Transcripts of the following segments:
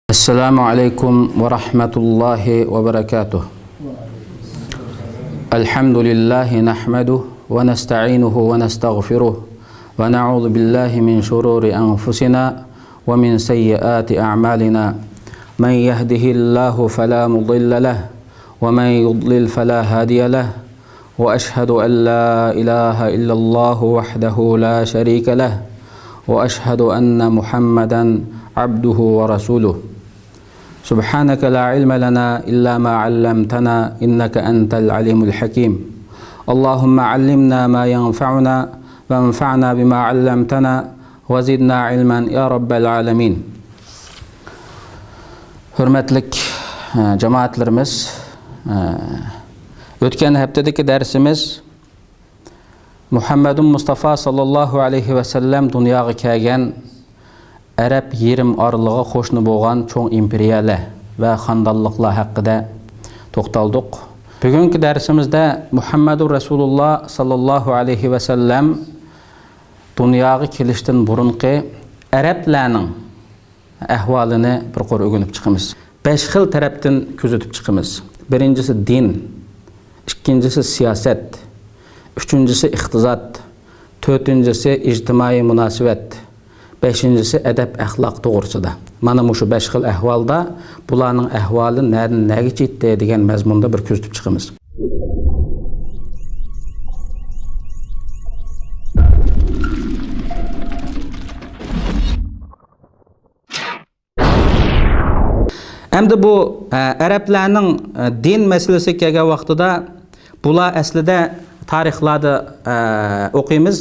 السلام عليكم ورحمة الله وبركاته. الحمد لله نحمده ونستعينه ونستغفره ونعوذ بالله من شرور أنفسنا ومن سيئات أعمالنا. من يهده الله فلا مضل له ومن يضلل فلا هادي له، وأشهد أن لا إله إلا الله وحده لا شريك له، وأشهد أن محمدا عبده ورسوله. سبحانك لا علم لنا إلا ما علمتنا إنك أنت العليم الحكيم. اللهم علمنا ما ينفعنا وانفعنا بما علمتنا وزدنا علما يا رب العالمين. Hürmetlik cemaatlerimiz, ötken haftadaki dersimiz Muhammedun Mustafa sallallahu aleyhi ve sellem dunyoga kelgan Arab yerim orlig'i qo'shni bo'lgan cho'ng imperiyalar va xandonliqlar haqida to'xtaldik. Bugungi darsimizda Muhammadur Rasululloh sallallohu alayhi va sallam dunyoga kelishdan burunqi arablarning ahvolini bir qo'r o'rganib chiqamiz. 5 xil tarafdan kuzatib chiqamiz. Birinchisi din, ikkinchisi siyosat, uchinchisi iqtisod, to'rtinchisi ijtimoiy munosabat, beşincisi edep ahlak to'g'risida. Mana shu 5 xil ahvolda bularning ahvoli nadan naga yetdi degan mazmunda bir kuzatib chiqamiz. Endi bu arablarning din masalasi kelgan vaqtida bular aslida tarixlarda o'qiymiz.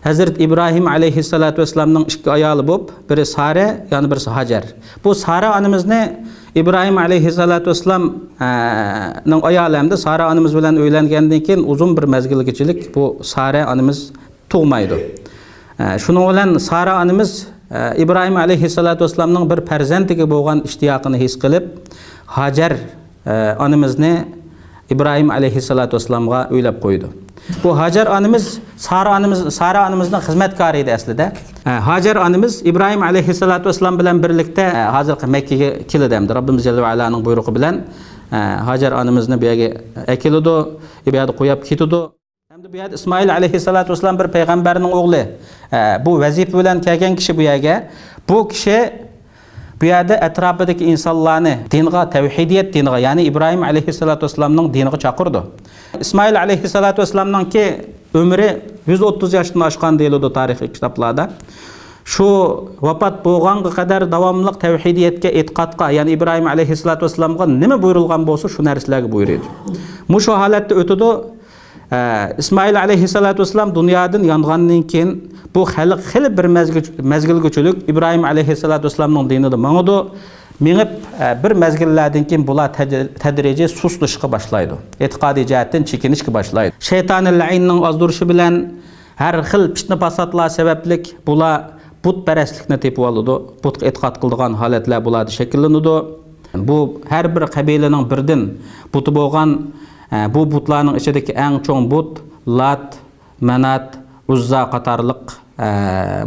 Hazrat İbrahim aleyhissalatu vesselam'ın iki ayalı bop, biri Sare, yani birisi Hacer. Bu Sare anımız ne? İbrahim aleyhissalatu vesselam'ın ayalı hem de Sare anımız bilen öylengenden keyin uzun bir mezgilgiçilik bu Sare anımız tug'maydi. Şunun bilen Sare anımız İbrahim aleyhissalatu vesselam'ın bir perzentigi bo'lgan ishtiyaqini his qilib, Hacer anımızni İbrahim aleyhissalatu vesselam'a öylab qo'ydi. Bu Hacer anımız Sara anımızın hizmetkarıydı aslida. Hacer anımız İbrahim aleyhissalatu vesselam bilan birlikte hazırki Mekke'ye keldi hamda Rabbimiz Jalla ve Ala'nın buyruğu bilan Hacer anımızni bu yerga akildi, bu yerda qo'yib ketdi. Hamda bu yerda İsmail aleyhissalatu vesselam bir payg'ambarning o'g'li. Bu vazifa bilan kelgan kishi bu yerga. Bu kishi bu yerda atrofidagi insonlarni dinga, tavhidiyat diniga, ya'ni İbrahim aleyhissalatu vesselamning diniga chaqirdi. İsmail aleyhissalatu vesselamning ömrü 130 yoshdan oshgan deyiladi tarixiy kitoblarda. Shu vafot bo'lganga qadar davomli tavhidiyatga, e'tiqodga, ya'ni İbrahim aleyhissalatu vesselamga nima buyurilgan bo'lsa shu narsalarga buyuradi. Mushu holatda o'tadi. İsmail aleyhissalatu vesselam dunyodan yongandan keyin bu xalq xili bir mezgilguchilik İbrahim aleyhissalatu vesselamning dinida mangidi. Minib bir mezgillardan keyin bular tadrijiy suslashga boshlaydi. E'tiqodiy jihatdan chekinishga boshlaydi. Shaytoni la'inning ozdirishi bilan har xil fitna fasodlar sabablik bular butparastlikni tepib oladi. Butga e'tiqod qiladigan holatlar bularda shakllanadi. Bu har bir qabilaning birdan buti bo'lgan, bu butlarning ichidagi eng cho'ng but Lat, Manat, Uzza qatorliq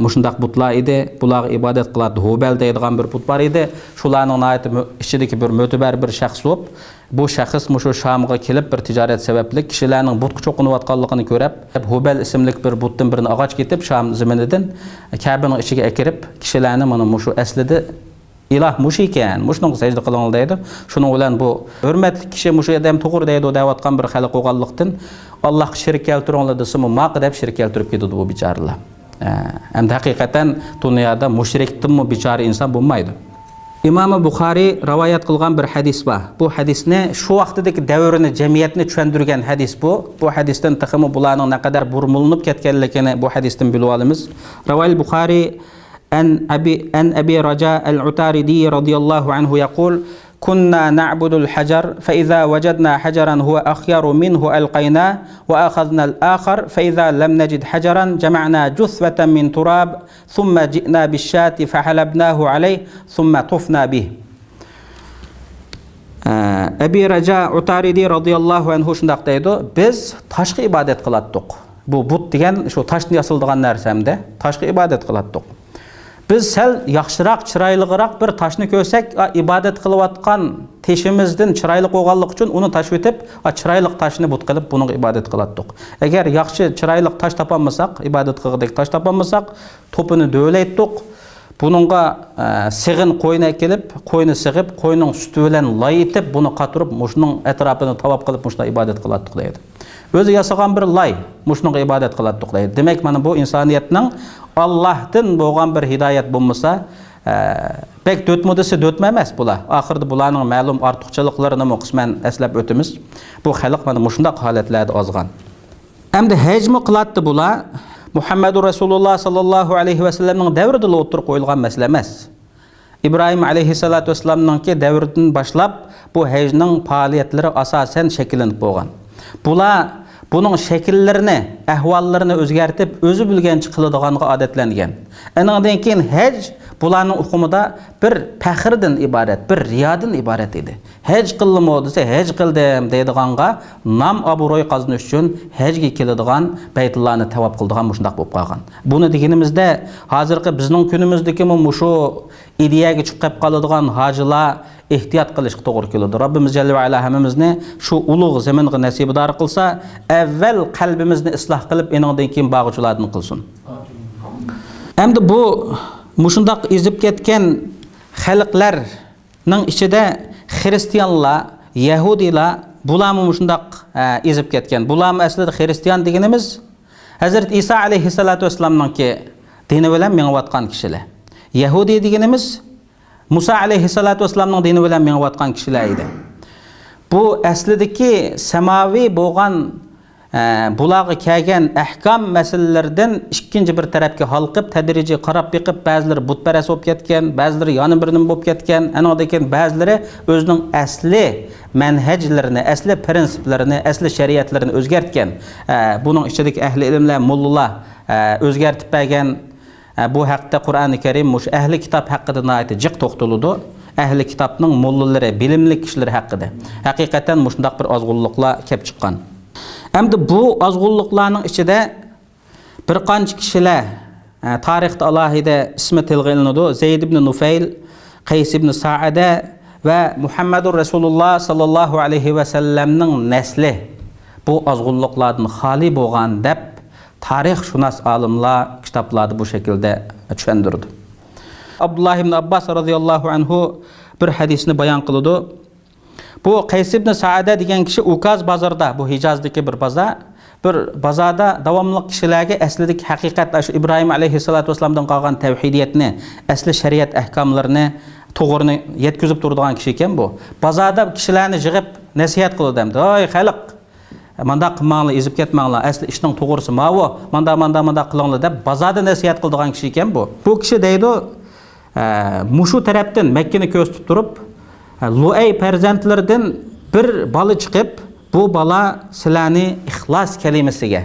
mushundaq butlar edi. Bularga ibodat qiladi. Hubal deydigan bir but bor edi. Shularning nihoyat ichidagi bir mo'tabar bir shaxs bo'lib, bu shaxs mushu Shamga kelib bir tijorat sababli kishilarning butga cho'qinayotganligini ko'rib, Hubal ismli bir butdan birini og'och ketib Sham ziminidan Ka'baning ichiga kirib, kishilarni mana mushu aslida iloh mush ekan, mushunga sajda qilinglar deydi. Shuning bilan bu hurmatli kishi mushu odam to'g'ri deydi deyotgan bir xalq bo'lganlikdan Allohga shirk keltiringlar desimi, maq deb shirk keltirib ketadi bu bechoralar. Endi haqiqatan dunyoda mushrikdinmi bechora inson bo'lmaydi. Imom Buxoriy rivoyat qilgan bir hadis bor. Bu hadisni shu vaqtidagi davrni, jamiyatni tushuntirgan hadis bu. Bu hadisdan taxmi bularning naqadar burmulinib ketganligini bu hadisdan bilib olamiz. Rivoyat Buxoriy an Abi Raja al-Utaridi radhiyallohu anhu yaqul: كنا نعبد الحجر فإذا وجدنا حجرا هو أخير منه ألقيناه وأخذنا الآخر فإذا لم نجد حجرا جمعنا جثوة من تراب ثم جئنا بالشاة فحلبناه عليه ثم طفنا به. Abi Raja Utaridi radhiyallohu anhu shundoq deydi: biz toshga ibodat qilatdik. Bu but degan shu toshdan yasaldigan narsamda toshga ibodat qilatdik. بىز سەل ياخشىراق، چىرايلىقراق بىر تاشنى كۆرسەك، ئىبادەت قىلىۋاتقان تېشىمىزدىن چىرايلىق بولغانلىقى ئۈچۈن ئۇنى تاشلىۋېتىپ، چىرايلىق تاشنى بۇت قىلىپ بۇنىڭغا ئىبادەت قىلاتتۇق. ئەگەر ياخشى چىرايلىق تاش تاپالمىساق، ئىبادەت قىلغۇدەك تاش تاپالمىساق، توپىنى دۆۋىلەيتتۇق. بۇنىڭغا سېغىن قوينى ئەكېلىپ، قوينى سېغىپ، قوينىڭ سۈتى بىلەن لاي ئېتىپ، بۇنى قاتۇرۇپ، مۇشۇنىڭ ئەتراپىنى تاۋاپ قىلىپ مۇشۇنداق ئىبادەت قىلاتتۇق دەيدۇ. ئۆزى ياسىغان بىر لاي، مۇشۇنىڭغا ئىبادەت قىلاتتۇق دەيدۇ. دېمەك، مانا بۇ ئىنسانىيەتنىڭ ئاللاھتىن بولغان بىر ھىدايەت بولمىسا، بەك دۆتمۇ دېسە دۆتمۇ ئەمەس بۇلار. ئاخىرىدا بۇلارنىڭ مەلۇم ئارتۇقچىلىقلىرىنىمۇ قىسمەن ئەسلەپ ئۆتىمىز. بۇ خەلق مانا مۇشۇنداق ھالەتلەردە ئازغان. ئەمدى ھەجمۇ قىلاتتى بۇلار. مۇھەممەدۇر رەسۇلۇللا ساللاللاھۇ ئەلەيھى ۋەسەللەمنىڭ دەۋرىدىلا ئوتتۇرىغا قويۇلغان مەسىلە ئەمەس. ئىبراھىم ئەلەيھىسسالاتۇ ۋەسسالامنىڭكى دەۋرىدىن باشلاپ بۇ ھەجنىڭ پائالىيەتلىرى ئاساسەن شەكىللىنىپ بولغان. بۇلار بۇنىڭ شەكىللىرىنى، ئەھۋاللىرىنى ئۆزگەرتىپ ئۆزى بىلگەنچە قىلىدىغانغا ئادەتلەنگەن. ئېنىڭدىن كېيىن ھەج بۇلارنىڭ ئۇقۇمىدا بىر پەخىردىن ئىبارەت، بىر رىيادىن ئىبارەت ئىدى. ھەج قىلدىمۇ دېسە ھەج قىلدىم دەيدىغانغا نام ئابرۇي قازىنىش ئۈچۈن ھەجگە كېلىدىغان، بەيتۇللانى تاۋاپ قىلىدىغان مۇشۇنداق بولۇپ قالغان. بۇنى دېگىنىمىزدە ھازىرقى بىزنىڭ كۈنىمىزدىكىمۇ مۇشۇ ئىدىيەگە چۈشۈپ قېلىپ قالىدىغان ھاجىلار ئېھتىيات قىلىشقا توغرا كېلىدۇ. راببىمىز جەللە ۋە ئەلا ھەممىمىزنى شۇ ئۇلۇغ زېمىنغا نەسىبىدار قىلسا، ئەۋۋەل قەلبىمىزنى ئىسلاھ قىلىپ، ئېنىڭدىن كېيىن باغۇچىلاردىن قىلسۇن. ئەمدى بۇ مۇشۇنداق ئېزىپ كەتكەن خەلقلەرنىڭ ئىچىدە خىرىستىيانلار، يەھۇدىيلار بۇلارمۇ مۇشۇنداق ئېزىپ كەتكەن. بۇلارمۇ ئەسلىدە خىرىستىيان دېگىنىمىز ھەزرىتى ئىسا ئەلەيھىسسالاتۇ ۋەسسالامنىڭكى دىنى بىلەن مېڭىۋاتقان كىشىلەر. يەھۇدىي دېگىنىمىز مۇسا ئەلەيھىسسالاتۇ ۋەسسالامنىڭ دىنى بىلەن مېڭىۋاتقان كىشىلەر ئىدى. بۇ ئەسلىدىكى ساماۋىي بولغان بۇلارغا كەلگەن ئەھكام مەسىلىلىرىدىن ئىككىنچى بىر تەرەپكە ھالقىپ، تەدرىجىي قاراپ بېقىپ، بەزىلىرى بۇتپەرەس بولۇپ كەتكەن، بەزىلىرى يەنە بىر نېمە بولۇپ كەتكەن، ئەنىڭدىن كېيىن بەزىلىرى ئۆزىنىڭ ئەسلى مەنھەجلىرىنى، ئەسلى پىرىنسىپلىرىنى، ئەسلى شەرىئەتلىرىنى ئۆزگەرتكەن. بۇنىڭ ئىچىدىكى ئەھلى ئىلىملەر، موللىلار ئۆزگەرتىپ بەرگەن. بۇ ھەقتە قۇرئانى كەرىم مۇشۇ ئەھلى كىتاب ھەققىدە ناھايىتى جىق توختىلىدۇ. ئەھلى كىتابنىڭ موللىلىرى، بىلىملىك كىشىلىرى ھەققىدە. ھەقىقەتەن مۇشۇنداق بىر ئازغۇنلۇقلار كەپ چىققان. ئەمدى بۇ ئازغۇنلۇقلارنىڭ ئىچىدە بىر قانچە كىشىلەر تارىختا ئالاھىدە ئىسمى تىلغا ئېلىنىدۇ. زەيد ئىبن نۇفەيل، قەيس ئىبن سائەدە ۋە مۇھەممەدۇر رەسۇلۇللا ساللاللاھۇ ئەلەيھى ۋەسەللەمنىڭ نەسلى بۇ ئازغۇنلۇقلاردىن خالىي بولغان دەپ تارىخشۇناس ئالىملار كىتابلاردا بۇ شەكىلدە چۈشەندۈرىدۇ. ئابدۇللا ئىبن ئابباس رازىياللاھۇ ئەنھۇ بىر ھەدىسنى بايان قىلىدۇ. بۇ قەيس ئىبن سائەدە دېگەن كىشى ئۇكاز بازىرىدا، بۇ ھىجازدىكى بىر بازار، بىر بازاردا داۋاملىق كىشىلەرگە ئەسلىدىكى ھەقىقەت، ئاشۇ ئىبراھىم ئەلەيھىسسالاتۇ ۋەسسالامدىن قالغان تەۋھىدىيەتنى، ئەسلى شەرىئەت ئەھكاملىرىنى توغرىنى يەتكۈزۈپ تۇرىدىغان كىشى ئىكەن بۇ. بازاردا كىشىلەرنى يىغىپ نەسىھەت قىلىدۇ ئەمدى. ھوي خەلق! مانداق قىلماڭلار، ئېزىپ كەتمەڭلار، ئەسلى ئىشنىڭ توغرىسى ماۋۇ، ماندا ماندا مانداق قىلىڭلار دەپ بازاردا نەسىھەت قىلىدىغان كىشى ئىكەن بۇ. بۇ كىشى دەيدۇ، مۇشۇ تەرەپتىن مەككىنى كۆرسىتىپ تۇرۇپ، لۇئەي پەرزەنتلىرىدىن بىر بالا چىقىپ، بۇ بالا سىلەرنى ئىخلاس كەلىمىسىگە،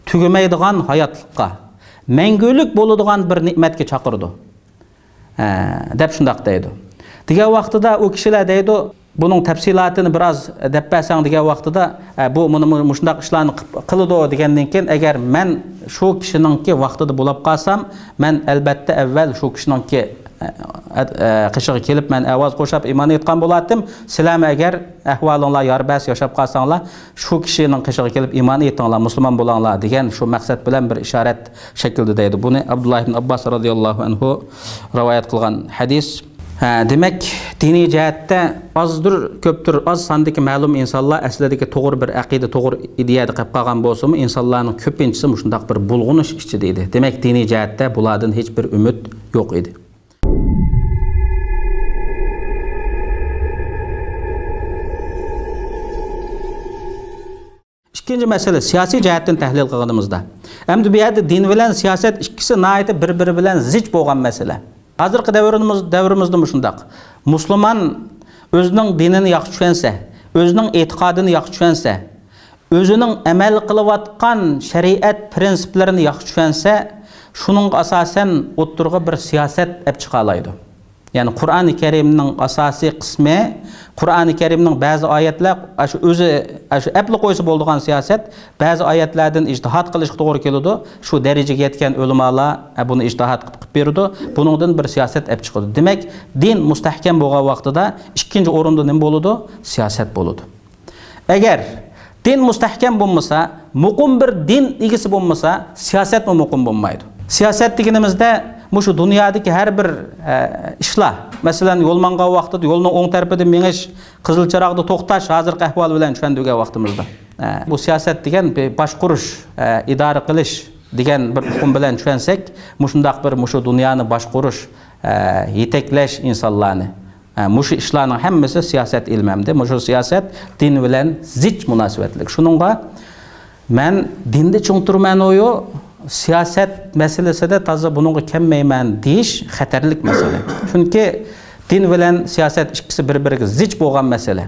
تۈگىمەيدىغان ھاياتلىققا، مەڭگۈلۈك بولىدىغان بىر نېمەتكە چاقىرىدۇ. دەپ شۇنداق دەيدۇ. دېگەن ۋاقتىدا ئۇ كىشىلەر دەيدۇ، بۇنىڭ تەپسىلاتىنى بىراز دەپ بەرسەڭ دېگەن ۋاقتىدا، بۇ مۇنى مۇشۇنداق ئىشلارنى قىلىدۇ دېگەندىن كېيىن، ئەگەر مەن شۇ كىشىنىڭكى ۋاقتىدا بولاپ قالسام، مەن ئەلبەتتە ئەۋۋەل شۇ كىشىنىڭكى قېشىغا كېلىپ مەن ئاۋاز قوشاپ ئىمان ئېيتقان بولاتتىم. سىلەرمۇ ئەگەر ئەھۋالىڭلار يار بەرسە ياشاپ قالساڭلار، شۇ كىشىنىڭ قېشىغا كېلىپ ئىمان ئېيتىڭلار، مۇسۇلمان بولاڭلار دېگەن شۇ مەقسەت بىلەن بىر ئىشارەت شەكلىدە دەيدۇ. بۇنى ئابدۇللا ئىبن ئابباس رازىياللاھۇ ئەنھۇ رىۋايەت قىلغان ھەدىس. دېمەك، دىنىي جەھەتتە ئازدۇر، كۆپتۇر ئاز ساندىكى مەلۇم ئىنسانلار ئەسلىدىكى توغرا بىر ئەقىدە، توغرا ئىدىيەدە قېلىپ قالغان بولسىمۇ، ئىنسانلارنىڭ كۆپىنچىسى مۇشۇنداق بىر بۇلغىنىش ئىچىدە ئىدى. دېمەك، دىنىي جەھەتتە بۇلاردىن ھېچ بىر ئۈمىد يوق ئىدى. ئىككىنچى مەسىلە، سىياسىي جەھەتتىن تەھلىل قىلغىنىمىزدا. ئەمدى بۇ يەردە دىن بىلەن سىياسەت ئىككىسى ناھايىتى بىر بىرى بىلەن زىچ بولغان مەسىلە. ھازىرقى دەۋرىمىزدىمۇ شۇنداق. مۇسۇلمان ئۆزىنىڭ دىنىنى ياخشى چۈشەنسە، ئۆزىنىڭ ئېتىقادىنى ياخشى چۈشەنسە، ئۆزىنىڭ ئەمەل قىلىۋاتقان شەرىئەت پىرىنسىپلىرىنى ياخشى چۈشەنسە، شۇنىڭغا ئاساسەن ئوتتۇرىغا بىر سىياسەت ئەپ چىقالايدۇ. Ya'ni Qur'oni Karimning asosiy qismi, Qur'oni Karimning ba'zi oyatlar shu o'zi shu apli qo'ysa bo'ladigan siyosat, ba'zi oyatlardan ijtihod qilishga to'g'ri keladi. Shu darajaga yetgan ulamolar buni ijtihod qilib beradi. Buningdan bir siyosat olib chiqadi. Demak, din mustahkam bo'lgan vaqtida ikkinchi o'rinda nima bo'ladi? Siyosat bo'ladi. Agar din mustahkam bo'lmasa, muqim bir din egisi bo'lmasa, siyosatmi muqim bo'lmaydi. Siyosat deganimizda mushu dunyodagi har bir ishlar, masalan, yo'l mangan vaqtida yo'lning o'ng tarafida mingish, qizil chiroqda to'xtash hozirgi ahvol bilan tushundirgan vaqtimizda. Bu siyosat degan boshqurish, idora qilish degan bir hukm bilan tushunsak, mushundaq bir mushu dunyoni boshqurish, yetaklash insonlarni, mushu ishlarning hammasi siyosat ilmi hamda mushu siyosat din bilan zich munosabatli. Shuningga men dinni chong turman o'yu siyosat masalasida toza buningga kelmayman deyish xatarlik masala. Chunki din bilan siyosat ikkisi bir-biriga zich bo'lgan masala.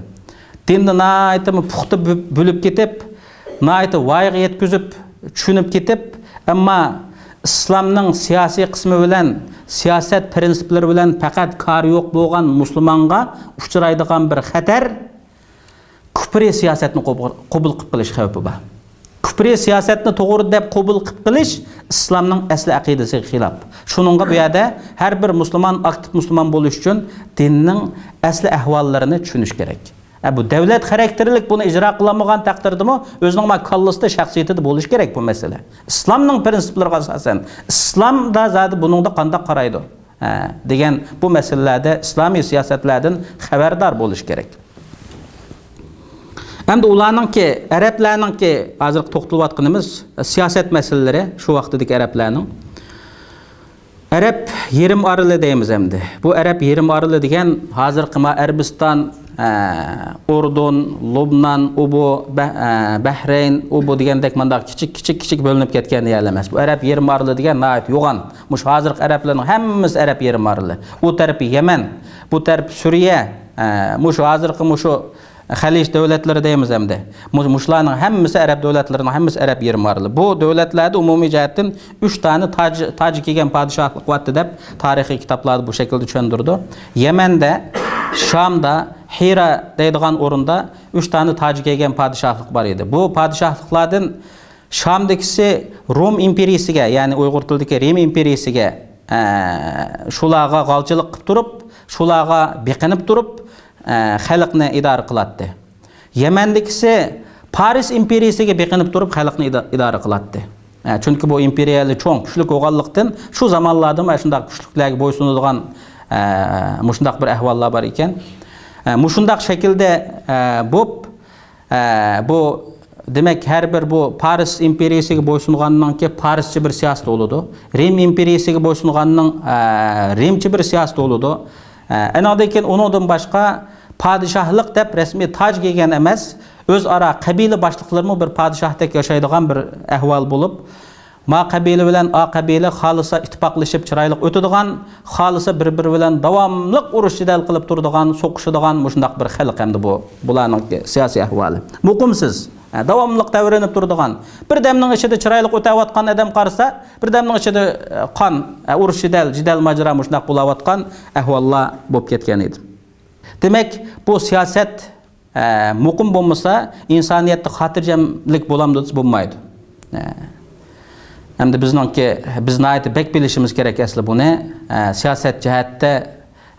Dinni nihoyatda puxta bo'lib ketib, nihoyatda voyaga yetkazib, tushunib ketib, ammo islomning siyosiy qismi bilan, siyosat prinsiplari bilan faqat kori yo'q bo'lgan musulmonga uchraydigan bir xatar kufriy siyosatni qabul qilib qilish xavfi bor. Kufriy siyosatni to'g'ri deb qabul qilib qilish islomning asli aqidasiga xilof. Shuningga bu yerda har bir musulmon aktiv musulmon bo'lish uchun dinning asli ahvollarini tushunish kerak. Bu davlat xarakterlik buni ijro qilolmagan taqdirdami o'zining ma kallasida shaxsiyatida bo'lish kerak bu masala. Islomning prinsiplariga asosan islomda zodi buningda qanday qaraydi degan bu masalalarda islomiy siyosatlardan xabardor bo'lish kerak. Endi ularningki, arablarningki hozir to'xtalayotganimiz siyosat masalalari shu vaqtdagi arablarning. Arab yerim oroli deymiz endi. Bu arab yerim oroli degan hozirgi Arabiston, Urdun, Lubnan, Ubu, Bahrayn, Ubu degandek mandaq kichik kichik kichik bo'linib ketgan yerlar emas. Bu arab yerim oroli degan nihoyat yo'g'on. Mush hozirgi arablarning hammasi arab yerim oroli. U tarafi Yaman, bu taraf Suriya, mush hozirgi mushu Xalij davlatlari deymiz endi. Mushlarning hammasi arab davlatlarining hammasi arab yerim oroli. Bu davlatlarda umumiy jihatdan 3 tane taj kelgan podshohlik vaqti deb tarixiy kitoblarda bu shaklda tushundirdi. Yamanda, Shamda, Hira deydigan o'rinda 3 tane toj kelgan podshohlik bor edi. Bu podshohliklardan Shamdagisi Rum imperiyasiga, ya'ni Uyg'ur tilidagi Rim imperiyasiga, shularga g'olchilik qilib turib, shularga beqinib turib, xalqni idora qiladi. Yamandagisi Paris imperiyasiga beqinib turib xalqni idora qiladi. Chunki bu imperiyali cho'ng kuchli bo'lganlikdan shu zamonlarda mana shunday kuchliklarga bo'ysunadigan, mushundaq bir ahvollar bor ekan. Mushundaq shaklda bo'lib, bu demak har bir bu Paris imperiyasiga bo'ysunganninki parischa bir siyosat bo'ladi. Rim imperiyasiga bo'ysunganning, rimcha bir siyosat bo'ladi. Andan keyin undan boshqa podshohlik deb rasmiy toj kiygan emas, o'zaro qabila boshliqlarimi bir podshohdek yashaydigan bir ahvol bo'lib, ma qabila bilan a qabila xolisa ittifoqlashib chiroyli o'tadigan, xolisa bir-biri bilan davomli urush jidal qilib turadigan, so'qishadigan mushundaq bir xalq endi bu bularning siyosiy ahvoli. Muqimsiz, davomli davranib turadigan, bir damning ichida chiroyli o'tayotgan odam qarasa, bir damning ichida qon, urush jidal, jidal majro mushundaq bo'layotgan ahvollar bo'lib ketgan edi. Demak, bu siyosat, muqim bo'lmasa, insoniyatda xotirjamlik bo'lamdi desa bo'lmaydi. Endi bizningki, biz nihoyatda bek bilishimiz kerak asli buni. Siyosat jihatda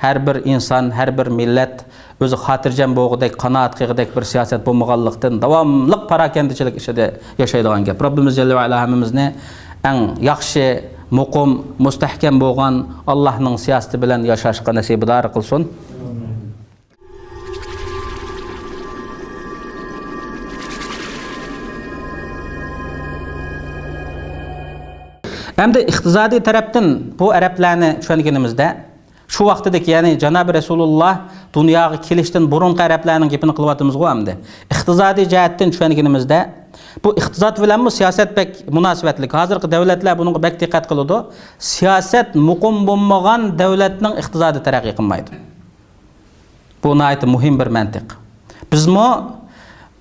har bir inson, har bir millat o'zi xotirjam bo'lgudek, qanoat qilgudek bir siyosat bo'lmaganlikdan davomli parakandichilik ichida yashaydigan gap. Robbimiz jalla va ala hammamizni eng yaxshi, muqim, mustahkam bo'lgan Allohning siyosati bilan yashashga nasibdor qilsin. Endi iqtisodiy tarafdan bu arablarni tushunganimizda shu vaqtidagi, ya'ni Janobi Rasululloh dunyoga kelishdan burunqi arablarning gapini qilyapmiz-ku endi. Iqtisodiy jihatdan tushunganimizda bu iqtisod bilanmi siyosat bek munosabatli. Hozirgi davlatlar bunga bek diqqat qiladi. Siyosat muqim bo'lmagan davlatning iqtisodi taraqqiy qilmaydi. Bu nihoyatda muhim bir mantiq. Bizmi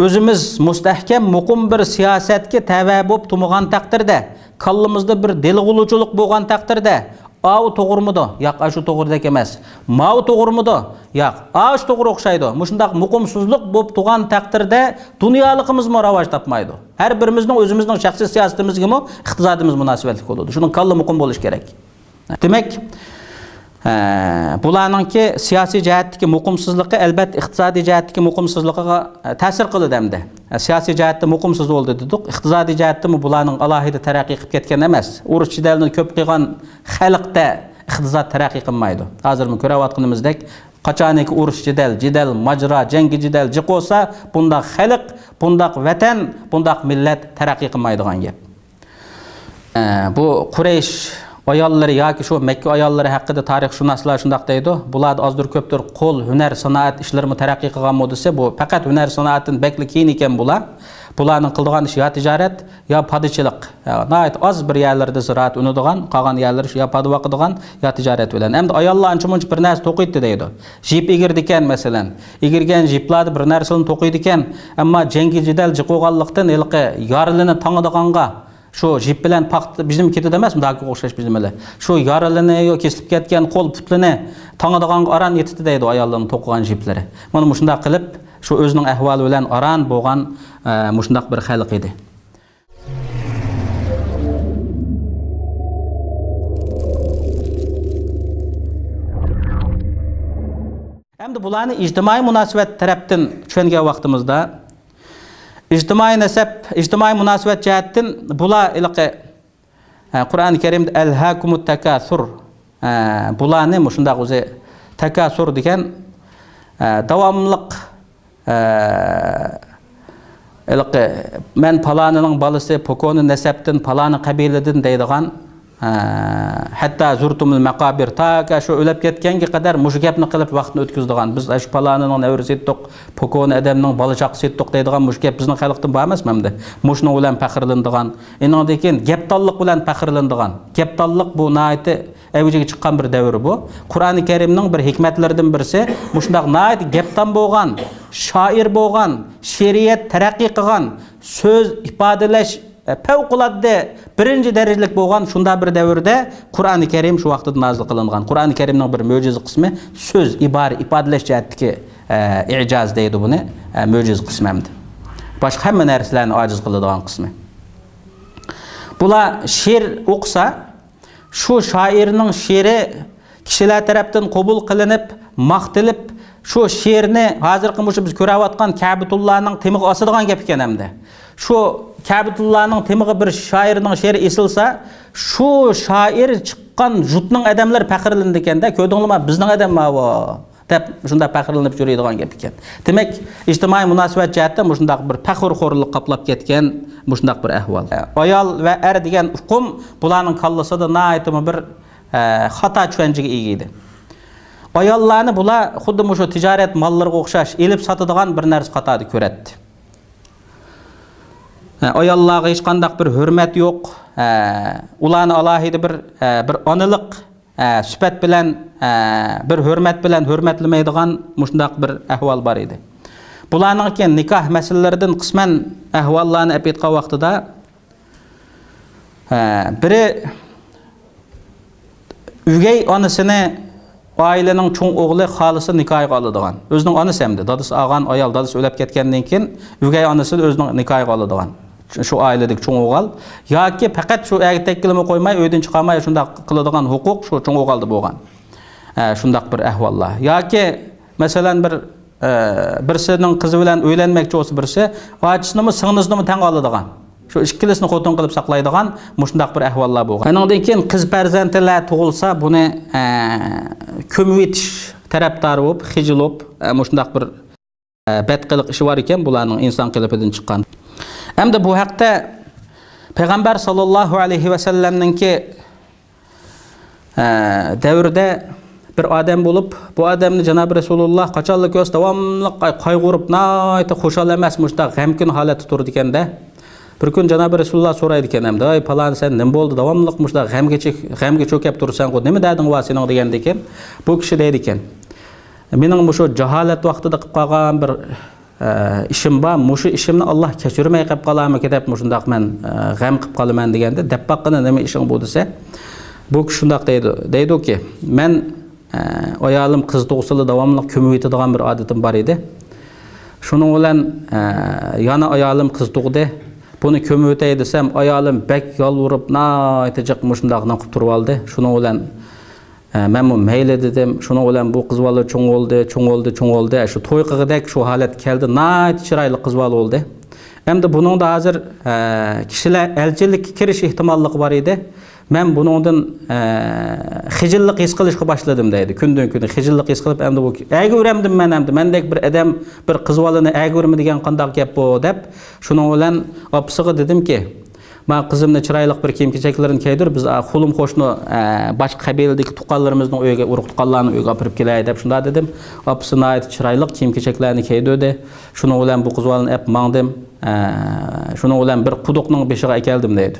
o'zimiz mustahkam muqim bir siyosatga tava bo'lib turmagan taqdirda, kallamizda bir delg'uluchilik bo'lgan taqdirda, ئاۋۇ توغرىمىدۇ؟ ياق، ئاشۇ توغرىدەك ئەمەس. ماۋۇ توغرىمىدۇ؟ ياق، ئاشۇ توغرا ئوخشايدۇ. مۇشۇنداق مۇقىمسىزلىق بولۇپ تۇرغان تەقدىردە دۇنيالىقىمىزمۇ راۋاج تاپمايدۇ. ھەر بىرىمىزنىڭ ئۆزىمىزنىڭ شەخسىي سىياسىتىمىزگىمۇ ئىقتىسادىمىز مۇناسىۋەتلىك بولىدۇ. شۇنىڭ كاللا مۇقىم بولۇشى كېرەك. دېمەك، بۇلارنىڭكى سىياسىي جەھەتتىكى مۇقىمسىزلىقى ئەلۋەتتە ئىقتىسادىي جەھەتتىكى مۇقىمسىزلىقىغا تەسىر قىلىدۇ ئەمدى. سىياسىي جەھەتتە مۇقىمسىز بولدى دېدۇق، ئىقتىسادىي جەھەتتىمۇ بۇلارنىڭ ئالاھىدە تەرەققىي قىلىپ كەتكەن ئەمەس. ئۇرۇش جېدەلنى كۆپ قىلغان خەلقتە ئىقتىساد تەرەققىي قىلمايدۇ. ھازىرمۇ كۆرۈۋاتقىنىمىزدەك، قاچانكى ئۇرۇش جېدەل، جېدەل، ماجىرا، جەڭگى جېدەل جىق بولسا، بۇنداق خەلق، بۇنداق ۋەتەن، بۇنداق مىللەت تەرەققىي قىلمايدىغان گەپ. بۇ قۇرەيش ئاياللىرى ياكى شۇ مەككە ئاياللىرى ھەققىدە تارىخشۇناسلار شۇنداق دەيدۇ، بۇلاردا ئازدۇر كۆپتۇر قول ھۈنەر سانائەت ئىشلىرىمۇ تەرەققىي قىلغانمۇ دېسە، بۇ پەقەت ھۈنەر سانائەتتىن بەكلا كېيىن ئىكەن بۇلار. بۇلارنىڭ قىلىدىغان ئىشى يا تىجارەت، يا پادىچىلىق. ناھايىتى ئاز بىر يەرلىرىدە زىرائەت ئۈنىدىغان، قالغان يەرلىرى شۇ يا پادا باقىدىغان، يا تىجارەت بىلەن. ئەمدى ئاياللار ئانچە مۇنچە بىر نەرسە توقۇيتتى دەيدۇ. يىپ ئىگىرىدىكەن مەسىلەن. ئىگىرگەن يىپلاردا بىر نەرسىنى توقۇيدىكەن، ئەمما جەڭگى جېدەل جىق بولغانلىقتىن ھېلىقى يارىلىنى تاڭىدىغانغا شۇ يىپ بىلەن پاختا بىزنىڭ كېتىدۇ ئەمەسمۇ داكىغا ئوخشاش بىزنىڭ شۇ يارىلىنى يو كېسىلىپ كەتكەن قول پۇتلىنى تاڭىدىغانغا ئاران يېتىدۇ دەيدۇ ئاياللارنىڭ توقۇغان يىپلىرى. مانا مۇشۇنداق قىلىپ شۇ ئۆزىنىڭ ئەھۋالى بىلەن ئاران بولغان مۇشۇنداق بىر خەلق ئىدى. ئەمدى بۇلارنى ئىجتىمائىي مۇناسىۋەت تەرەپتىن چۈشەنگەن ۋاقتىمىزدا، ئىجتىمائىي نەسەب، ئىجتىمائىي مۇناسىۋەت جەھەتتىن بۇلار ھېلىقى قۇرئان كەرىمدە ئەلھاكۇمۇت تەكاسۇر بۇلارنى مۇشۇنداق ئۆزى تەكاسۇر دېگەن داۋاملىق ھېلىقى مەن پالانىنىڭ بالىسى پوكونا نەسەبتىن پالانى قەبىلىدىن دەيدىغان ھەتتا زۇرتۇمۇل مەقابىر تاكى شۇ ئۆلۈپ كەتكەنگە قەدەر مۇشۇ گەپنى قىلىپ ۋاقىتنى ئۆتكۈزىدىغان بىز ئاشۇ پالانىنىڭ نەۋرىسى ئىدۇق پوكونا ئادەمنىڭ بالا چاقىسى ئىدۇق دەيدىغان مۇشۇ گەپ بىزنىڭ خەلقتە بار ئەمەسمۇ ئەمدى مۇشۇنىڭ بىلەن پەخىرلىنىدىغان ئۇنىڭدىن كېيىن گەپدانلىق بىلەن پەخىرلىنىدىغان گەپدانلىق بۇ ناھايىتى ئەۋجىگە چىققان بىر دەۋر بۇ. قۇرئانى كەرىمنىڭ بىر ھېكمەتلىرىدىن بىرسى مۇشۇنداق ناھايىتى گەپدان بولغان، شائىر بولغان، شېئىرىيەت تەرەققىي قىلغان، سۆز ئىپادىلەش پەۋقۇلئاددە بىرىنچى دەرىجىلىك بولغان شۇنداق بىر دەۋردە قۇرئانى كەرىم شۇ ۋاقتىدا نازىل قىلىنغان. قۇرئانى كەرىمنىڭ بىر مۆجىزە قىسمى سۆز، ئىبارە ئىپادىلەش جەھەتتىكى ئىجاز دەيدۇ بۇنى، مۆجىزە قىسمى ئەمدى. باشقا ھەممە نەرسىلەرنى ئاجىز قىلىدىغان قىسمى. بۇلار شېئىر ئوقۇسا، شۇ شائىرنىڭ شېئىرى كىشىلەر تەرەپتىن قوبۇل قىلىنىپ، ماختىلىپ، شۇ شېئىرنى ھازىرقى مۇشۇ بىز كۆرۈۋاتقان كەبىتۇللانىڭ تېمىغا ئاسىدىغان گەپ ئىكەن ئەمدى. شۇ كەبىتۇللانىڭ تېمىغا بىر شائىرنىڭ شېئىرى ئېسىلسا، شۇ شائىر چىققان يۇرتنىڭ ئادەملىرى پەخىرلىنىدىكەن-دە، كۆردۈڭلارمۇ بىزنىڭ ئادەم ماۋۇ دەپ شۇنداق پەخىرلىنىپ يۈرىدىغان گەپ ئىكەن. دېمەك، ئىجتىمائىي مۇناسىۋەت جەھەتتە مۇشۇنداق بىر پەخىر-خورلۇق قاپلاپ كەتكەن مۇشۇنداق بىر ئەھۋال. ئايال ۋە ئەر دېگەن ئۇقۇم بۇلارنىڭ كاللىسىدا ناھايىتىمۇ بىر خاتا چۈشەنچىگە ئىگە ئىدى. ئاياللارنى بۇلار خۇددى مۇشۇ تىجارەت ماللىرىغا ئوخشاش ئېلىپ ساتىدىغان بىر نەرسە قاتارىدا كۆرەتتى. ئاياللارغا ھېچقانداق بىر ھۆرمەت يوق، ئۇلارنى ئالاھىدە بىر بىر ئانىلىق سۈپەت بىلەن بىر ھۆرمەت بىلەن ھۆرمەتلىمەيدىغان مۇشۇنداق بىر ئەھۋال بار ئىدى. بۇلارنىڭكى نىكاھ مەسىلىلىرىدىن قىسمەن ئەھۋاللارنى ئەپ ئېيتقان ۋاقتىدا بىرى ئۆگەي ئانىسىنى ئائىلىنىڭ چوڭ ئوغلى خالىسى نىكاھىغا ئالىدىغان. ئۆزىنىڭ ئانىسى ئەمدى دادىسى ئالغان ئايال دادىسى ئۆلۈپ كەتكەندىن كېيىن ئۆگەي ئانىسىنى ئۆزىنىڭ نىكاھىغا ئالىدىغان. شۇ ئائىلىدىكى چوڭ ئوغۇل ياكى پەقەت شۇ ئەگە تەككىلىمۇ قويماي ئۆيدىن چىقارماي شۇنداق قىلىدىغان ھوقۇق شۇ چوڭ ئوغۇلدا بولغان. شۇنداق بىر ئەھۋاللار. ياكى مەسىلەن بىر بىرسىنىڭ قىزى بىلەن ئۆيلەنمەكچى بولسا بىرسى ئاچىسىنىمۇ سىڭلىسىنىمۇ تەڭ ئالىدىغان. شۇ ئىككىلىسىنى خوتۇن قىلىپ ساقلايدىغان مۇشۇنداق بىر ئەھۋاللار بولغان. ئۇنىڭدىن كېيىن قىز پەرزەنتلەر تۇغۇلسا بۇنى كۆمۈۋېتىش تەرەپدارى بولۇپ، خىجىل بولۇپ مۇشۇنداق بىر بەت قىلىق ئىشى بار ئىكەن بۇلارنىڭ ئىنسان قېلىپىدىن چىققان. ئەمدى بۇ ھەقتە پەيغەمبەر ساللاللاھۇ ئەلەيھى ۋەسەللەمنىڭكى دەۋرىدە بىر ئادەم بولۇپ، بۇ ئادەمنى جانابى رەسۇلۇللاھ قاچانلا كۆرسە داۋاملىق قايغۇرۇپ، ناھايىتى خۇشال ئەمەس، مۇشۇنداق غەمكىن ھالەتتە تۇرىدىكەندە. بىر كۈن جانابى رەسۇلۇللاھ سورايدىكەن ئەمدى، ئاي پالانى سەن نېمە بولدى، داۋاملىق مۇشۇنداق غەمگە چۆكەپ تۇرىسەنغۇ، نېمە دەردىڭ بار سېنىڭ دېگەندىكىن، بۇ كىشى دەيدىكەن، مېنىڭ مۇشۇ جاھالەت ۋاقتىدا قىلىپ قالغان بىر ئىشىم بار، مۇشۇ ئىشىمنى ئاللاھ كەچۈرمەي قېلىپ قالارمىكى دەپ مۇشۇنداق مەن غەم قىلىپ قالىمەن دېگەندە، دەپ باققىنە نېمە ئىشىڭ بۇ دېسە، بۇ كىشى شۇنداق دەيدۇ، دەيدۇكى، مەن ئايالىم قىز تۇغسىلا داۋاملىق كۆمۈۋېتىدىغان بىر ئادىتىم بار ئىدى. شۇنىڭ بىلەن يەنە ئايالىم قىز تۇغدى. بۇنى كۆمۈۋېتەي دېسەم، ئايالىم بەك يالۋۇرۇپ، ناھايىتى جىق مۇشۇنداق قىلىپ تۇرۇۋالدى. شۇنىڭ بىلەن مەنمۇ مەيلى دېدىم. شۇنىڭ بىلەن بۇ قىز بالا چوڭ بولدى، چوڭ بولدى، چوڭ بولدى. شۇ توي قىلغۇدەك شۇ ھالەت كەلدى. ناھايىتى چىرايلىق قىز بالا بولدى. ئەمدى بۇنىڭدا ھازىر كىشىلەر ئەلچىلىككە كىرىش ئېھتىماللىقى بار ئىدى. مەن بۇنىڭدىن خىجىللىق ھېس قىلىشقا باشلىدىم دەيدۇ. كۈندىن كۈنى خىجىللىق ھېس قىلىپ ئەمدى بۇ ئەگىۋېرەمدىم مەن ئەمدى مەندەك بىر ئادەم بىر قىز بالىنى ئەگىۋېرىمەن دېگەن قانداق گەپ بۇ دەپ، شۇنىڭ بىلەن ئاپىسىغا دېدىمكى، مانا قىزىمنى چىرايلىق بىر كىيىم كېچەكلىرىنى كىيدۈر، بىز خۇلۇم قوشنا باشقا قەبىلىدىكى تۇغقانلىرىمىزنىڭ ئۆيىگە، ئۇرۇق تۇغقانلارنىڭ ئۆيىگە ئاپىرىپ كېلەي دەپ شۇنداق دېدىم. ئاپىسى ناھايىتى چىرايلىق كىيىم كېچەكلەرنى كىيدۈردى. شۇنىڭ بىلەن بۇ قىز بالىنى ئەپ ماڭدىم. شۇنىڭ بىلەن بىر قۇدۇقنىڭ بېشىغا ئەكەلدىم دەيدۇ.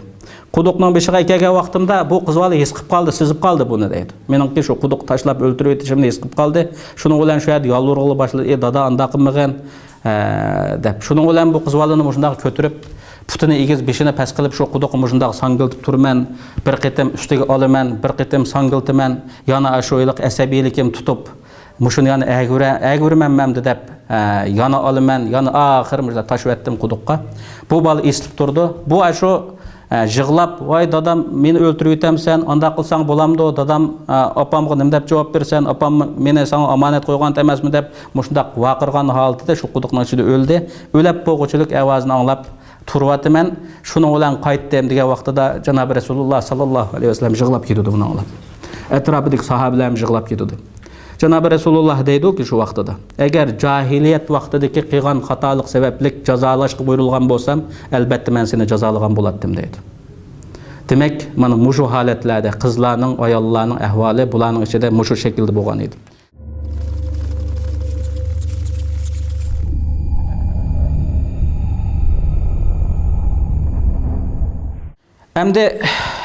قۇدۇقنىڭ بېشىغا ئەكەلگەن ۋاقتىمدا بۇ قىز بالا ھېس قىلىپ قالدى، سېزىپ قالدى بۇنى دەيدۇ. مېنىڭكى شۇ قۇدۇققا تاشلاپ ئۆلتۈرۈۋېتىشىمنى ھېس قىلىپ قالدى. شۇنىڭ بىلەن شۇ يەردە يالۋۇرغىلى باشلىدى، ئى دادا ئانداق قىلمىغىن، دەپ. شۇنىڭ بىلەن بۇ قىز بالىنى مۇشۇنداق كۆتۈرۈپ، پۇتىنى ئېگىز، بېشىنى پەس قىلىپ شۇ قۇدۇققا مۇشۇنداق ساڭگىلىتىپ تۇرىمەن. بىر قېتىم ئۈستىگە ئالىمەن، بىر قېتىم ساڭگىلىتىمەن. يەنە شۇ ھېلىقى ئەسەبىيلىكىم تۇتۇپ، مۇشۇنى يەنە ئەگىۋېرىمەن ئەمدى دەپ، يەنە ئالىمەن، يەنە ئاخىرى مۇشۇنداق تاشلىۋەتتىم قۇدۇققا. بۇ بالا ئېسىلىپ تۇرىدۇ. بۇ ئاشۇ يىغلاپ، ۋاي دادام مېنى ئۆلتۈرۈۋېتەمسەن، ئانداق قىلساڭ بولامدۇ، دادام ئاپامغا نېمە دەپ جاۋاب بېرىسەن، ئاپام مېنى ساڭا ئامانەت قويغان ئەمەسمۇ دەپ مۇشۇنداق ۋارقىرىغان ھالىتىدە شۇ قۇدۇقنىڭ ئىچىدە ئۆلدى. ئۆلەپ بولغۇچىلىك ئاۋازىنى ئاڭلاپ تۇرۇۋاتىمەن، شۇنىڭ بىلەن قايتتىم دېگەن ۋاقتىدا جانابى رەسۇلۇللا ساللاللاھۇ ئەلەيھى ۋەسەللەم يىغلاپ كېتىدۇ بۇنى ئاڭلاپ. ئەتراپىدىكى ساھابىلەرمۇ يىغلاپ كېتىدۇ. جانابى رەسۇلۇللا دەيدۇكى شۇ ۋاقتىدا، ئەگەر جاھىلىيەت ۋاقتىدىكى قىلغان خاتالىق سەۋەبلىك جازالاشقا بۇيرۇلغان بولسام، ئەلبەتتە مەن سېنى جازالىغان بولاتتىم دەيدۇ. دېمەك، مانا مۇشۇ ھالەتلەردە قىزلارنىڭ، ئاياللارنىڭ ئەھۋالى بۇلارنىڭ ئىچىدە مۇشۇ شەكىلدە بولغان ئىدى. ئەمدى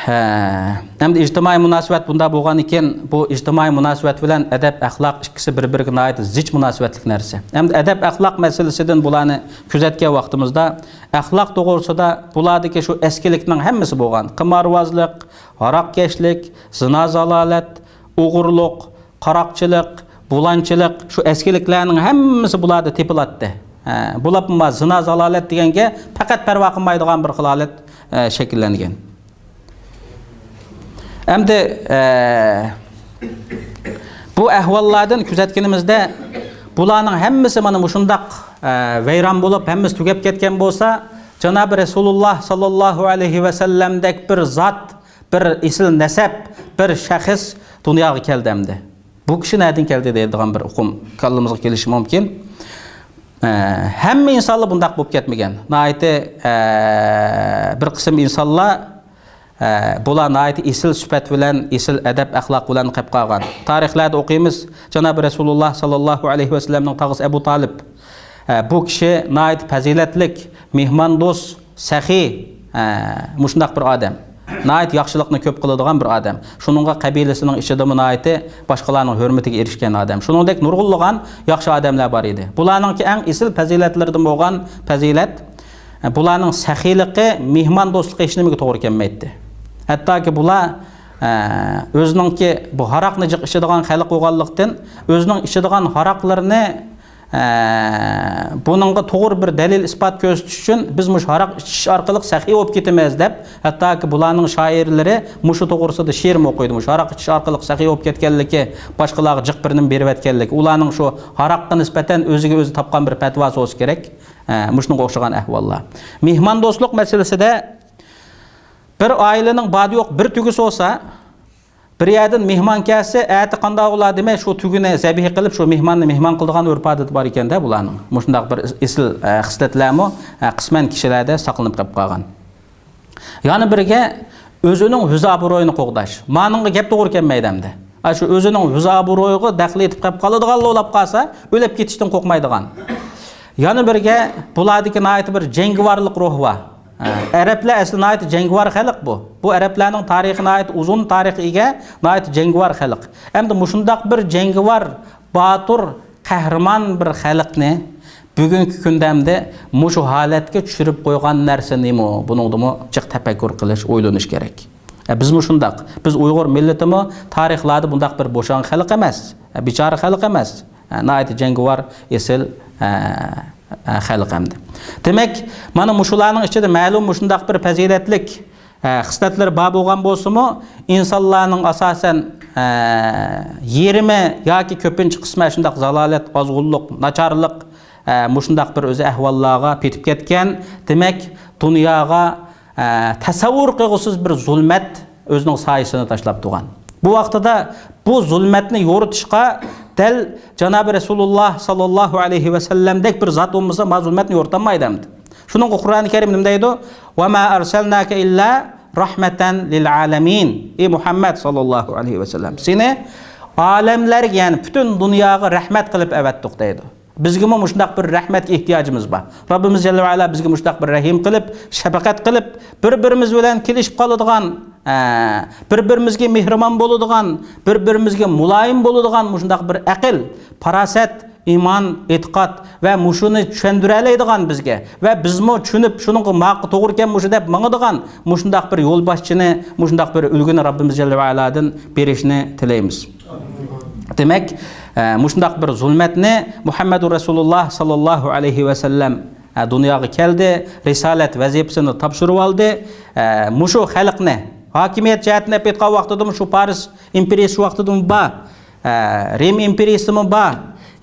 ئەمدى ئىجتىمائىي مۇناسىۋەت بۇنداق بولغان ئىكەن، بۇ ئىجتىمائىي مۇناسىۋەت بىلەن ئەدەپ ئەخلاق ئىككىسى بىر بىرىگە ناھايىتى زىچ مۇناسىۋەتلىك نەرسە. ئەمدى ئەدەپ ئەخلاق مەسىلىسىدىن بۇلارنى كۆزەتكەن ۋاقتىمىزدا ئەخلاق توغرىسىدا بۇلاردىكى شۇ ئەسكىلىكنىڭ ھەممىسى بولغان. قىمارۋازلىق، ھاراقكەشلىك، زىنا زالالەت، ئوغرىلىق، قاراقچىلىق، بۇلانچىلىق، شۇ ئەسكىلىكلەرنىڭ ھەممىسى بۇلاردا تېپىلاتتى. بولۇپمۇ زىنا زالالەت دېگەنگە پەقەت پەرۋا قىلمايدىغان بىر خىل ھالەت شەكىللەنگەن. ئەمدى بۇ ئەھۋاللاردىن كۆزەتكىنىمىزدە بۇلارنىڭ ھەممىسى مانا مۇشۇنداق ۋەيران بولۇپ، ھەممىسى تۈگەپ كەتكەن بولسا، جانابى رەسۇلۇللا ساللاللاھۇ ئەلەيھى ۋەسەللەمدەك بىر زات، بىر ئېسىل نەسەب، بىر شەخس دۇنياغا كەلدى ئەمدى. بۇ كىشى نەدىن كەلدى دەيدىغان بىر ئۇقۇم كاللىمىزغا كېلىشى مۇمكىن. ھەممە ئىنسانلار بۇنداق بولۇپ كەتمىگەن. ناھايىتى بىر قىسىم ئىنسانلار بۇلار ناھايىتى ئېسىل سۈپەت بىلەن، ئېسىل ئەدەپ ئەخلاق بىلەن قېلىپ قالغان. تارىخلاردا ئوقۇيمىز، جانابى رەسۇلۇللا ساللاللاھۇ ئەلەيھى ۋەسەللەمنىڭ تاغىسى ئەبۇ تالىپ. بۇ كىشى ناھايىتى پەزىلەتلىك، مېھماندوست، سەخىي، مۇشۇنداق بىر ئادەم. ناھايىتى ياخشىلىقنى كۆپ قىلىدىغان بىر ئادەم. شۇنىڭغا قەبىلىسىنىڭ ئىچىدىمۇ ناھايىتى باشقىلارنىڭ ھۆرمىتىگە ئېرىشكەن ئادەم. شۇنىڭدەك نۇرغۇنلىغان ياخشى ئادەملەر بار ئىدى. بۇلارنىڭكى ئەڭ ئېسىل پەزىلەتلىرىدىن بولغان پەزىلەت، بۇلارنىڭ سەخىيلىقى، مېھماندوستلۇقى ھېچنېمىگە توغرا كەلمەيتتى. ھەتتاكى بۇلار ئۆزىنىڭكى بۇ ھاراقنى جىق ئىچىدىغان خەلق بولغانلىقتىن، ئۆزىنىڭ ئىچىدىغان ھاراقلىرىنى بۇنىڭغا توغرا بىر دەلىل ئىسپات كۆرسىتىش ئۈچۈن بىز مۇشۇ ھاراق ئىچىش ئارقىلىق سەخىي بولۇپ كېتىمىز دەپ، ھەتتاكى بۇلارنىڭ شائىرلىرى مۇشۇ توغرىسىدا شېئىرمۇ ئوقۇيدۇ، مۇشۇ ھاراق ئىچىش ئارقىلىق سەخىي بولۇپ كەتكەنلىكى، باشقىلارغا جىق بىرنېمە بېرىۋەتكەنلىكى، ئۇلارنىڭ شۇ ھاراققا نىسبەتەن ئۆزىگە ئۆزى تاپقان بىر پەتىۋاسى بولسا كېرەك، مۇشۇنىڭغا ئوخشىغان ئەھۋاللار. مېھماندوستلۇق مەسىلىسىدە بىر ئائىلىنىڭ بارى يوق بىر تۆگىسى بولسا، بىر يەردىن مېھمان كەلسە، ئەتە قانداق بولار دېمەي، شۇ تۆگىنى زەبىھ قىلىپ، شۇ مېھماننى مېھمان قىلىدىغان ئۆرپ-ئادىتى بار ئىكەن-دە بۇلارنىڭ. مۇشۇنداق بىر ئېسىل خىسلەتلەرمۇ قىسمەن كىشىلەردە ساقلىنىپ قېلىپ قالغان. يەنە بىرگە ئۆزىنىڭ ھۈز-ئابرۇيىنى قوغداش. مانىڭغا گەپ توغرا كەلمەيدۇ ئەمدى. شۇ ئۆزىنىڭ ھۈز-ئابرۇيىغا دەخلى يېتىپ قېلىپ قالىدىغانلا بولاپ قالسا، ئۆلۈپ كېتىشتىن قورقمايدىغان. يەنە بىرگە بۇلاردىكى ناھايىتى بىر جەڭگىۋارلىق روھ بار. ئەرەبلەر ئەسلى ناھايىتى جەڭگىۋار خەلق بۇ. بۇ ئەرەبلەرنىڭ تارىخى ناھايىتى ئۇزۇن تارىخقا ئىگە، ناھايىتى جەڭگىۋار خەلق. ئەمدى مۇشۇنداق بىر جەڭگىۋار، باتۇر، قەھرىمان بىر خەلقنى بۈگۈنكى كۈندە ئەمدى مۇشۇ ھالەتكە چۈشۈرۈپ قويغان نەرسە نېمە؟ بۇنىڭدىمۇ جىق تەپەككۇر قىلىش، ئويلىنىش كېرەك. بىزمۇ شۇنداق. بىز ئۇيغۇر مىللىتىمۇ تارىخلاردا بۇنداق بىر بوشاڭ خەلق ئەمەس، بىچارە خەلق ئەمەس. ناھايىتى جەڭگىۋار، ئېسىل خەلق ئەمدى. دېمەك، مانا مۇشۇلارنىڭ ئىچىدە مەلۇم مۇشۇنداق بىر پەزىلەتلىك خىسلەتلىرى بار بولغان بولسىمۇ، ئىنسانلارنىڭ ئاساسەن يېرىمى ياكى كۆپىنچە قىسمى شۇنداق زالالەت، ئازغۇنلۇق، ناچارلىق مۇشۇنداق بىر ئۆزى ئەھۋاللارغا پېتىپ كەتكەن. دېمەك، دۇنياغا تەسەۋۋۇر قىلغۇسىز بىر زۇلمەت ئۆزىنىڭ سايىسىنى تاشلاپ تۇرغان. بۇ ۋاقتىدا بۇ زۇلمەتنى يورۇتۇشقا دەل جانابى رەسۇلۇللا ساللاللاھۇ ئەلەيھى ۋەسەللەمدەك بىر زات بولمىسا، ما زۇلمەتنى يورۇتالمايدۇ ئەمدى. شۇنىڭغا قۇرئانى كەرىم نېمە دەيدۇ؟ ۋە ما ئەرسەلناكە ئىللا رەھمەتەن لىل ئالەمىن. ئى مۇھەممەد ساللاللاھۇ ئەلەيھى ۋەسەللەم، سېنى ئالەملەرگە، يەنى پۈتۈن دۇنياغا رەھمەت قىلىپ ئەۋەتتۇق دەيدۇ. بىزگىمۇ مۇشۇنداق بىر رەھمەتكە ئېھتىياجىمىز بار. رەببىمىز جەللە ۋە ئەلا بىزگە مۇشۇنداق بىر رەھىم قىلىپ، شەپقەت قىلىپ، بىر-بىرىمىز بىلەن كېلىشىپ قالىدىغان، بىر-بىرىمىزگە مېھرىبان بولىدىغان، بىر-بىرىمىزگە مۇلايىم بولىدىغان مۇشۇنداق بىر ئەقىل، پاراسەت، ئىمان، ئېتىقاد ۋە مۇشۇنى چۈشەندۈرەلەيدىغان بىزگە ۋە بىزمۇ چۈشىنىپ شۇنىڭغا ماقۇل توغرىكەن مۇشۇ دەپ ماڭىدىغان مۇشۇنداق بىر يولباشچىنى، مۇشۇنداق بىر ئۈلگىنى رەببىمىز جەللە ۋە ئەلادىن بېرىشنى تىلەيمىز. دېمەك، مۇشۇنداق بىر زۇلمەتنى مۇھەممەدۇر رەسۇلۇللا ساللاللاھۇ ئەلەيھى ۋەسەللەم دۇنياغا كەلدى، رىسالەت ۋەزىپىسىنى تاپشۇرۇۋالدى. مۇشۇ خەلقنى ھاكىمىيەت جەھەتتىن ئېلىپ ئېيتقان ۋاقتىدىمۇ شۇ پارس ئىمپېرىيەسى ۋاقتىدىمۇ بار، رىم ئىمپېرىيەسىمۇ بار،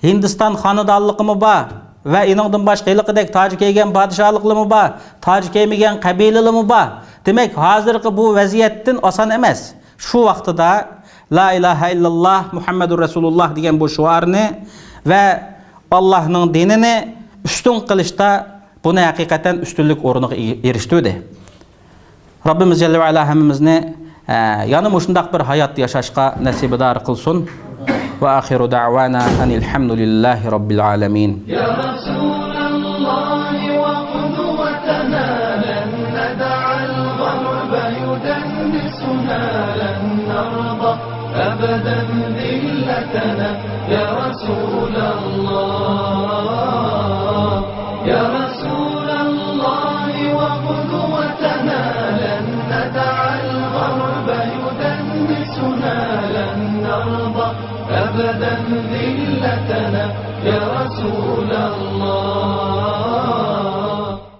ھىندىستان خانىدانلىقىمۇ بار ۋە ئېنىڭدىن باشقا ھېلىقىدەك تاجى كەيگەن پادىشاھلىقلىرىمۇ بار، تاجى كەيمىگەن قەبىلىلىرىمۇ بار. دېمەك، ھازىرقى بۇ ۋەزىيەتتىن ئاسان ئەمەس. شۇ ۋاقتىدا لا ئىلاھە ئىللاللاھ مۇھەممەدۇر رەسۇلۇللاھ دېگەن بۇ شوئارنى ۋە ئاللاھنىڭ دىنىنى ئۈستۈن قىلىشتا بۇنى ھەقىقەتەن ئۈستۈنلۈك ئورنىغا ئېرىشتۈردى. رەببىمىز جەللە ۋە ئەلا ھەممىمىزنى يەنە مۇشۇنداق بىر ھايات ياشاشقا نەسىبىدار قىلسۇن. ۋە ئاخىرۇ دەۋانا ئەنىل ھەمدۇلىللاھى رەببىل ئالەمىن. يا رسول الله وقدوتنا لن ندع الغرب يدنسنا لن نرضى أبدا ذلتنا يا رسول الله يا رسول الله وقدوتنا لن ندع الغرب يدنسنا لن نرضى أبدا ذلتنا يا رسول الله.